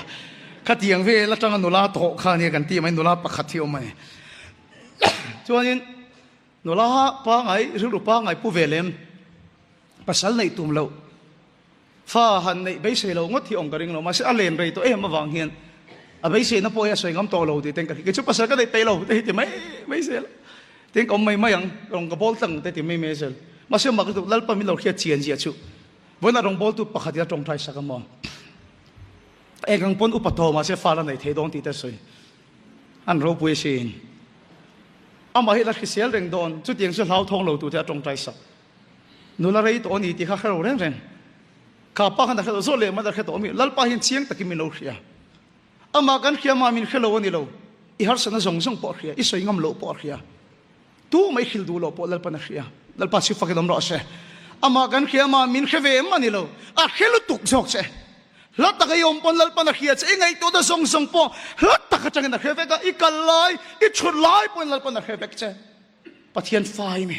khatiang vel atanga nula tawh kha ania kan ti mai nula pakhat hi awm a ni. Chuanin nula pangai rilru pangai pu ve lem pasal neih tum loh Fa han neih beisei lo ngawt hi awm ka ring lo, mahse a len rei tawh em avang hian a beiseina pawh hi a sawi ngam tawh lo tih ten ka hria. Kei chu pasal ka neih peih lo te hi ti mai mai zel a, tin ka awm mai mai ang, rawng ka bawl tlang te ti mai mai zel. Mahse mak lutuk Lalpa min lo hriat chian zia chu vawiinah rawngbawltu pakhat in a tawngtai sak a maw? Eng ang pawn upa tawh mahse fa la nei thei dawn tih te a sawi. An ropui asin. Amah hi la hrisel reng dawn, chutiang chu hlauthawng lo tur te a tawngtai sak. Nula rei tawh a ni tih kha hre lo reng reng. Kha pa khan a hre lo zawk leh mah a hre tawh a mi. Lalpa hian chiang takin min lo hria. Amah kan hria mah min hre lo a ni lo. I harsatna zawng zawng pawh a hria, i sawi ngam loh pawh a hria. Tu mai hrilh duh loh pawh Lalpan a hria. Lalpa chu fakin awm rawh se. Amah kan hria mah min hre ve em a ni lo. A hre lutuk zawk che. Hla taka i awm pawn Lalpan a hria che. I ngaihtuahna zawng zawng pawh hla tak atangin a hre vek a. I kal lai, i thut lai pawhin Lalpan a hre vek che. Pathian fai mi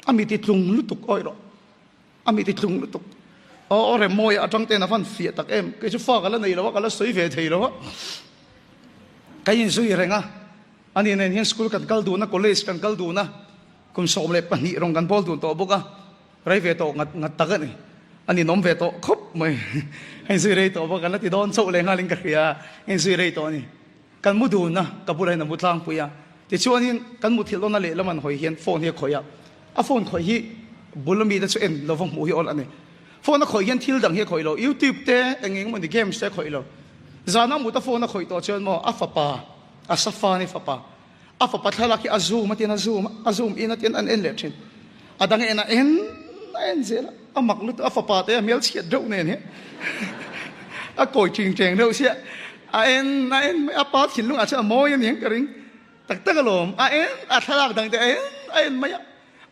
a mi ti tlung lutuk awih rawh a mi ti tlung lutuk aw remawi atang ten a van fiah tak em kei chu fa ka la nei lo a ka la sawi ve thei lo a ka inzui reng a ani nen hian school kan kal dun a college kan kal dun a kum 12 rawng kan bawl dun tawh bawk a rei ve tawh ngat ngat tak ani ani nawm ve tawh khawp mai a inzui rei tawh bawk a la ti dawn chauh leh nghalin ka hria a inzui rei tawh ani. Kan mu dun a, ka bulah hian a mu tlangpui a. Tichuanin kan muthilh dawn a lehlam an hawi hian phone hi a khawih a. A phone khawih hi bul ami te chu en lova hmuh hi awl a ni. Phone a khawih hian thil dang hi a khawih lo, YouTube te eng eng emawni games te a khawih lo. Zana mut a phone a khawih tawh chuan maw a fapa, a Safani fapa, a fapa thlalak hi a zoom a tiin a zoom a, a zoom in a tiin an en leh thin. A dang en a en a en zel a, a mak lutuk a fapa te a hmel chhiat deuh nen hi a kawi ching cheng deuh sia a en a en mai a pa thinlung ah chuan a mawi a niang ka ring tak tak alawm a en a thlalak dang te a en a en mai a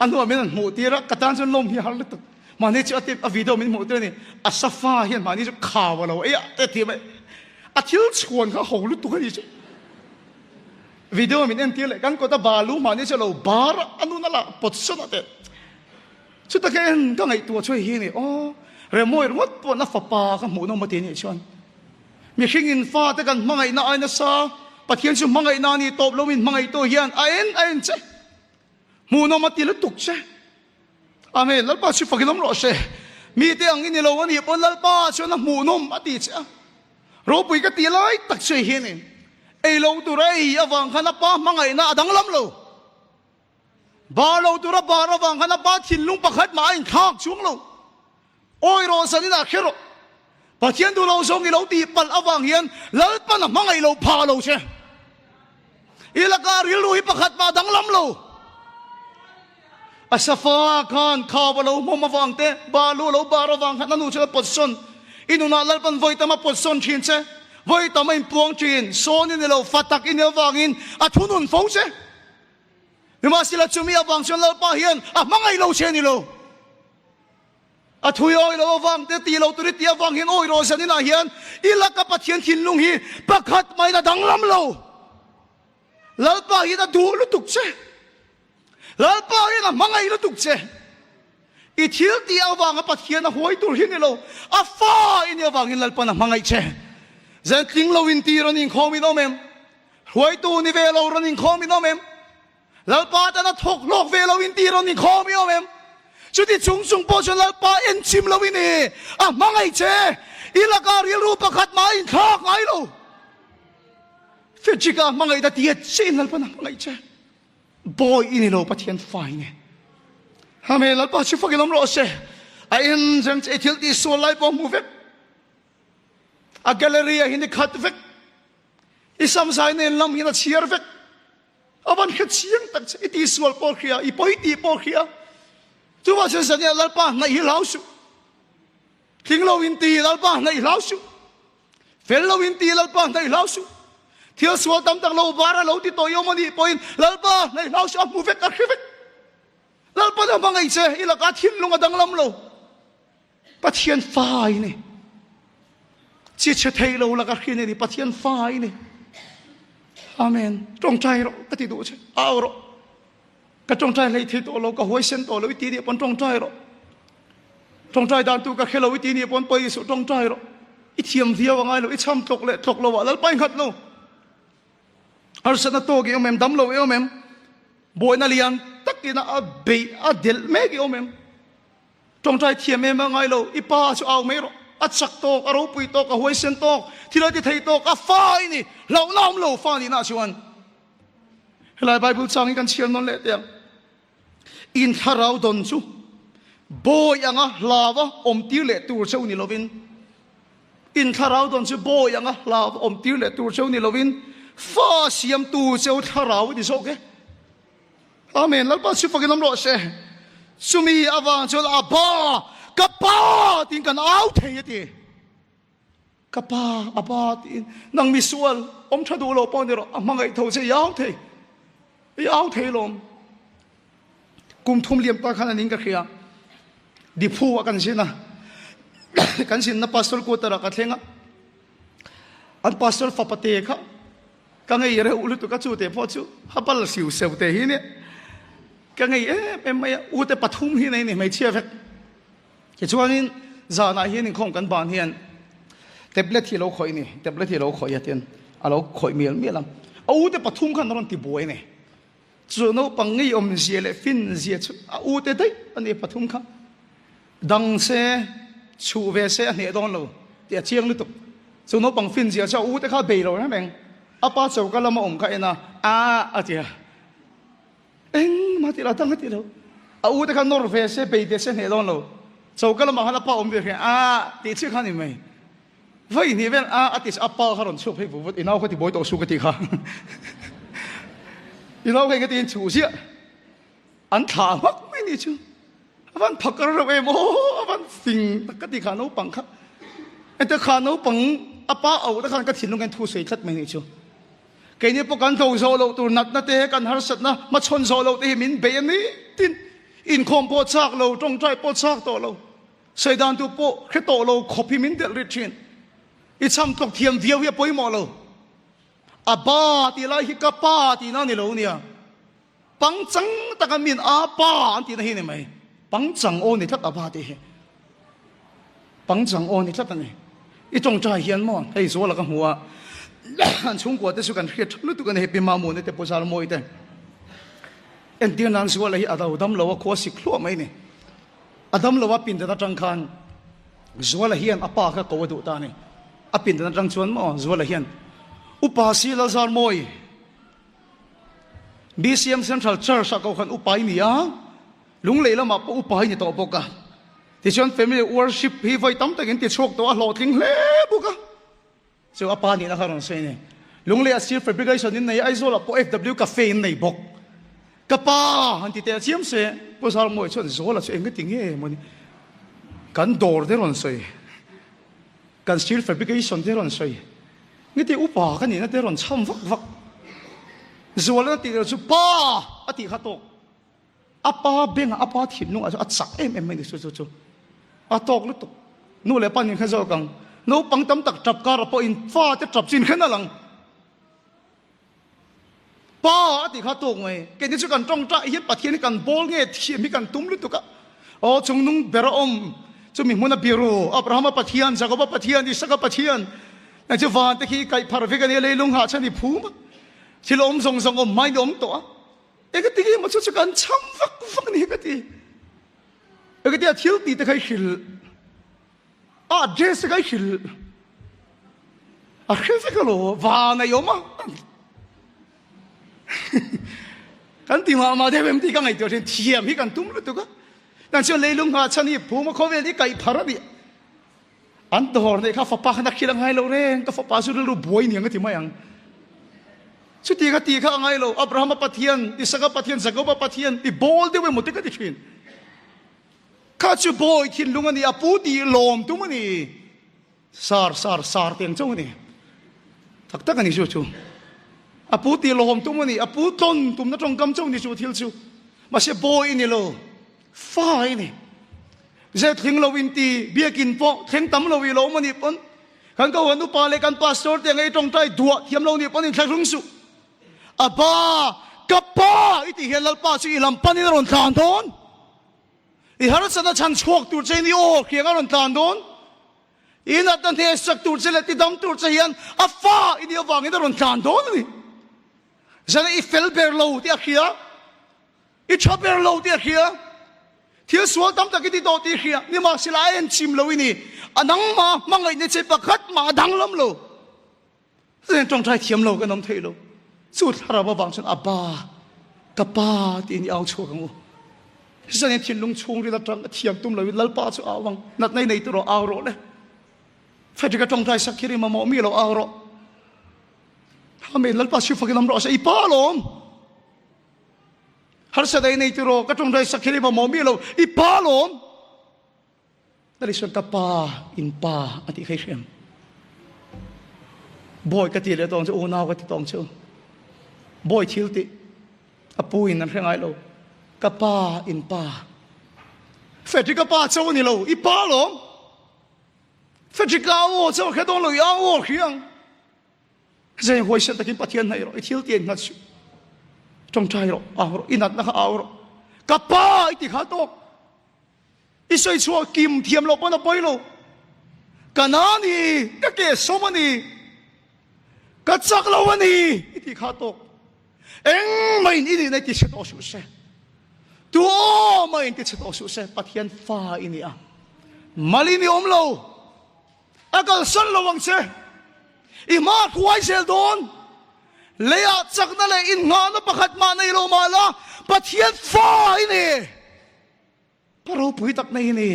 a hnuah min han hmuh tir a ka tan chuan lawm hi a har lutuk mahni chu a tip a video min hmuh tir a ni a safa hian mahni chu khau a lo ei a te ti mai a thil chhuan kha ho lutuk a ni chu. Video min entir leh kan kawta balu mahni chu lo bar a nun a lah pawt sawn a teh. Chuta ka en ka ngaihtuah chu hei hi a ni aw Remawi ringawt pawh na fapa ka hmuh nawm a ti nih chuan mihring in fate kan hmangaihna ai nasa Pathian chu hmangaihna a ni tawp lo min hmangaihtu hian a en a en che hmuh nawm a ti lutuk che. Amen Lalpa chu fakin awm rawh se. Mite ang i ni lo a nih pawn Lalpa chuan a hmuh nawm a ti che a. Ropui ka tih lai tak che hianin ei lo tur a ei avang khan a pa hmangaihna a danglam lo. Bar lo tur a bar avang khan a pa thinlung pakhat mah a inthlak chuang lo. Awi rawh zanin ah kher rawh. Pathian duh lo zawng i lo tih palh avang hian Lalpan a hmangaih lo phah lo che. I lakah rilru hi pakhat mah a danglam lo. A safa khan khau a lo hmawm avang te, balu a lo bar avang khan a nu chuan a pawt sawn. I nunah Lalpan vawi tam a pawt sawn thin che. Vawi tam a inpuang thin. Sawn i ni lo, fa tak i ni avangin a thunun fo che. Nimahsela chumi avang chuan Lalpa hian a hmangaih lo che a ni lo. A thui awi lo avang te ti lo tur i tih avang hian awi rawh zaninah hian i laka Pathian thinlung hi pakhat mahin a danglam lo. Lalpa hian a duh lutuk che. Lalpa hian a hmangaih lutuk che. I thil tih avanga Pathian a huai tur hi ni lo, a fa i nih avangin Lalpan a hmangaih che. Zan tling lo in ti rawn inkhawm in awm em? Hruaitu ni ve lo rawn inkhawm in awm em? Lalpa tan a thawk hlawk ve lo in ti rawn inkhawm i awm em? Chuti chung chung pawh chuan Lalpa enchim lo i ni, a hmangaih che. I lakah rilru pakhat mah a inthlak ngai lo. Frederick-a hmangaihna tiat chiahin Lalpan a hmangaih che. Bawi i ni lo Pathian fa i ni. Amen Lalpa chu fakin awm rawh se. A en reng che i thil tih sual lai pawh hmu vek. A gallery ah hi ni khat vek. I samzai nen lam hian a chhiar vek. A van hre chiang tak che. I tihsual pawh hria, i pawi tih pawh hria. Chuvang chuan zania Lalpa hnaih hi hlau suh. Tling lo in ti Lalpa hnaih hlau suh. Fel lo in ti Lalpa hnaih hlau suh. Thil sual tam tak lo var a lo ti tawh i awm a nih pawhin Lalpa hnaih hlau suh a hmu vek a hre vek. Lalpa na hmangaih che i lakah thinlung a danglam lo. Pathian fa i ni. Chi chhe thei lo laka hrin i ni. Pathian fa i ni. Amen. Tawngtai rawh ka ti duh che. Au rawh. Ka tawngtai hlei thei tawh lo, ka huaisen tawh lo i ti nih pawn tawngtai rawh. Tawngtai dan tur ka hre lo i ti nih pawn pawi suh tawngtai rawh. I thiam viau a ngai lo, i cham tlawk leh tlawk lo ah Lalpa i nghat lo. Harsatna tawk i awm em, dam lo i awm em, buaina lian takin a beih a delh mek i awm em. Tawngtai thiam em a ngai lo, i pa chu au mai rawh. A chak tawk, a ropui tawk, a huaisen tawk, thil a ti thei tawk, a fa i ni, hlauhna awm lo fa nihna chuan. Helai Bible chang hi kan chhiar nawn leh teh ang. In thlarau dawn chu bawi anga hlava awm tir leh tur cheu ni lovin, in thlarau dawn chu bawi anga hlava awm tir leh tur cheu ni lovin, fa siamtu cheu thlarau a ni zawk e. Amen. Lalpa chu fakin awm rawh se. Chumi avang chuan Abba, ka pa tiin kan au thei a ti. Ka pa, a pa tiin nang misual awm tha duh lo pawh ni rawh, a hmangaih tho che i au thei. I au thei lawm. Kum thum liam ta khan anin ka hria. Diphu ah kan zin a. Kan zinna pastor quarter ah ka thleng a. An pastor fapa te kha ka ngei reuh lutuk a chu te pawh chu habal siu seu te hi nia. Ka ngei em em mai a, u te pathum hi nei ni hmeichhia vek. Tichuanin zanah hian inkhawm kan ban hian tablet hi a lo khawih a ni, tablet hi a lo khawih a tian a lo khawih mial mial a, a ute pathum khan a rawn ti buai a ni. Chu naupang ngei awmzia leh finzia chu a ute daih a ni pathum kha. Dang se, chhuh ve se a hneh dawn lo tih a chiang lutuk. Chu naupang finzia chu a ute kha a bei lo reng reng. A pa choka lama awm kha en a, a a ti a. Engmah ti lo, a dang a ti lo. A u te kha nawr ve se, bei ve se hneh dawn lo. Choka lamah khan a pa awm ve hria, a tih chiah kha a ni mai. Vawi hnih vel a a ti a pa kha rawn chhuak phei vut vut, i nau kha ti buai tawh su ka ti kha. I nau kha eng tiin chhuh ziah. An thlah hmak mai ni chu. A van phakar reuh em aw, a van fing tak ka ti kha naupang kha. Ente kha naupang a pa auh te khan ka thinlung hian thu sawi tlat mai ni chu. Keini pawh kan tho zawh loh tur natna te, kan harsatna hmachhawn zawh loh te hi min bei a ni tin inkhawm pawh chak lo, tawngtai pawh chak tawh lo, sawi dan tur pawh hre tawh lo khawp hi min delh rit thin. I cham tlawk thiam viau hi a pawimawh lo. A ba tih lai hi ka pa tihna a ni lo nia. Pangchang taka min a pa an tihna hi ni mai. Pangchang aw ni tlat a pa tih hi. Pangchang aw ni tlat a ni. I tawngtai hian maw hei Zuala ka hmu a, an chhungkua te chu kan hriat tha lutuk a ni hei Pi Mamuna te Pu Zarmawi te. Entir nan Zuala hi a do dam lo a khua sik hluah mai ni. A dam lo a pindan atang khan Zuala hian a pa kha ko a duh ta a ni. A pindan atang chuan maw Zuala hian Upa si Lalzarmawi BCM Central Church ah kohhran upa i ni a, Lunglei lamah pawh upa i ni tawh bawk a. Tichuan Family Worship hi vawi tam takin ti chhuak tawh a hlawhtling hle bawk a. Chu a pa nihna kha rawn sawi a ni. Lunglei ah Steel Fabrication in nei a, Aizawl ah pawh FW Cafe in nei bawk. Ka pa han ti teh chiam se, Pu Zarmawi chuan Zawla chu eng ti nge maw ni kan dawr te rawn sawi, kan Steel Fabrication te rawn sawi. Ngiti upa ka nihna te rawn chham vak vak. Zualna tih loh chu pa a tih kha tawk. A pa bengah a pa thinlungah chu a chak em em mai ni chu chu chu. A tawk lutuk. Nu leh pa nin kha zawk ang. Naupang tam tak tap kar pawh in fa te tap chin khen a lang. Pa a tih kha tawk mai. Keini chu kan tawngtai hian Pathian hi kan bawl nge thiam hi kan tum lutuk a. Aw chungnung ber a awm chumi hmuna biru Abrahama Pathian, Jakoba Pathian, Isaka Pathian nang chu van te khi kaih phar vek a nia leilung hah chhan i phum a. Thil awm zawng zawng awm hmain i awm tawh a. Engati nge maw chu chu kan cham vak vak a ni hi ka ti. Engati a thil tih te kha i hrilh. A address te kha i hrilh. A hre vek alo van a i awm a. Kan ti mah mah deuh em tih ka ngaihtuah thin thiam hi kan tum lutuk a. Nang chuan leilung nghah chhan hi phum a khawvel hi kaih phar a nih. An dawr neih kha fapa khan a khil a ngai lo reng ka fapa chu rilru buai niang a ti mai ang. Chuti kha ti kha a ngai lo. Abrahama Pathian, Isaka Pathian, Jakoba Pathian i bawl deuh emaw te ka ti thin. Kha chu bawi thinlung a ni, a pu tih lawm tum a ni. Sar sar sar teng chauh a ni. Tak tak a ni chu chu. A pu tih lawm tum a ni, a pu tlawn tumna tawngkam chauh a ni chu thil chu. Mahse bawi i ni lo, fa i ni. Zet thleng lo in ti, biakin pawh thleng tam lo i lo awm a nih pawn kan Kohhran upa leh kan pastor te ang ei tawngtai duah thiam lo nih pawn inthlahrung suh. Aba, ka pa i tih hian Lalpa chu i lam panin a rawn tlan dawn. I harsatna chhan chhuak tur chein i aw hriang a rawn tlan dawn. I natna hneh sak tur che leh tidam tur che hian a fa i nih avangin a rawn tlan dawn a ni. Zana i fel ber lo tih a hria. I tha ber lo tih a hria. Thil sual tam tak i ti tawh tih i hria. Nimahsela a en chim lo i ni. A nangmah hmangaihna che pakhat mah a danglam lo. Chutiang tawngtai thiam lo kan awm thei lo. Chu thlarau avang chuan Abba, ka pa tiin i au chhuak ang u. Zanin thinlung chhungril atang a thiam tum loin Lalpa chu au ang. Natna i nei tur rawh, au rawh le. Frederick a tawngtai sak khi ri mamawh mi lo au rawh. Amen. Lalpa chu fakin awm rawh se. I pa alawm. Harsat ei nei tur rawh, ka tawngtai sak khi ri mamawh mi lo. I pa alawm. Tali chuan ka pa in pa a tih kha i hriam. Bawi ka ti leh tawng chu unau ka ti tawng chu. Bawi thil tih a pu in an hre ngai lo. Ka pa in pa. Frederick ka pa cho ni lo, i pa lawm. Frederick ka aw cho hre dawn lo, i au aw hriang. Zeng huaisen takin Pathian hnaih rawh, i thil ti engnghat suh. Tawngtai rawh, au rawh, i natna kha au rawh. Ka pa i ti kha tawk. I sawi chhuah kim thiam loh pawn a pawi lo. Ka na a ni, ka ke sawm a ni, ka chak lo a ni i tih kha tawk. Engmah in i nihna i ti chhe tawh suh se. Tu awmah in ti chhe tawh suh se. Pathian fa i ni a. Mal in i awm lo. A kalsan lo ang che. I hma a hruai zel dawn. Leiah chakna leh innghahna pakhat mah nei lo mah la, Pathian fa i ni. Pa ropui tak nei i ni.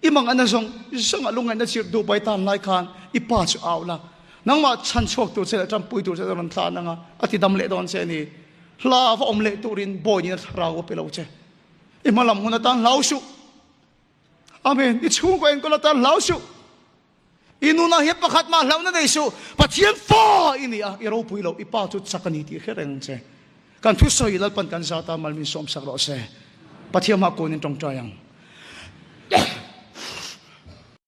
I manganna zawng zawngah lungngaihna chirh duh pai tan lai khan i pa chu au la. Nangmah chhan chhuak tur che leh tanpui tur che a rawn tlan ang a, a ti dam leh dawn che a ni. Hla va awm leh turin bawi nina thlarau a pe lo che. I hma lam hun atan hlau suh. Amen. I chhungkaw enkawl atan hlau suh. I nunah hian pakhat mah hlauhna nei suh. Pathian fa i ni a, i ropui loh, i pa chu chak a ni tih hre reng che. Kan thusawi Lalpan kan zat a, mal min sawmsak rawh se. Pathian hma kunin tawngtai ang.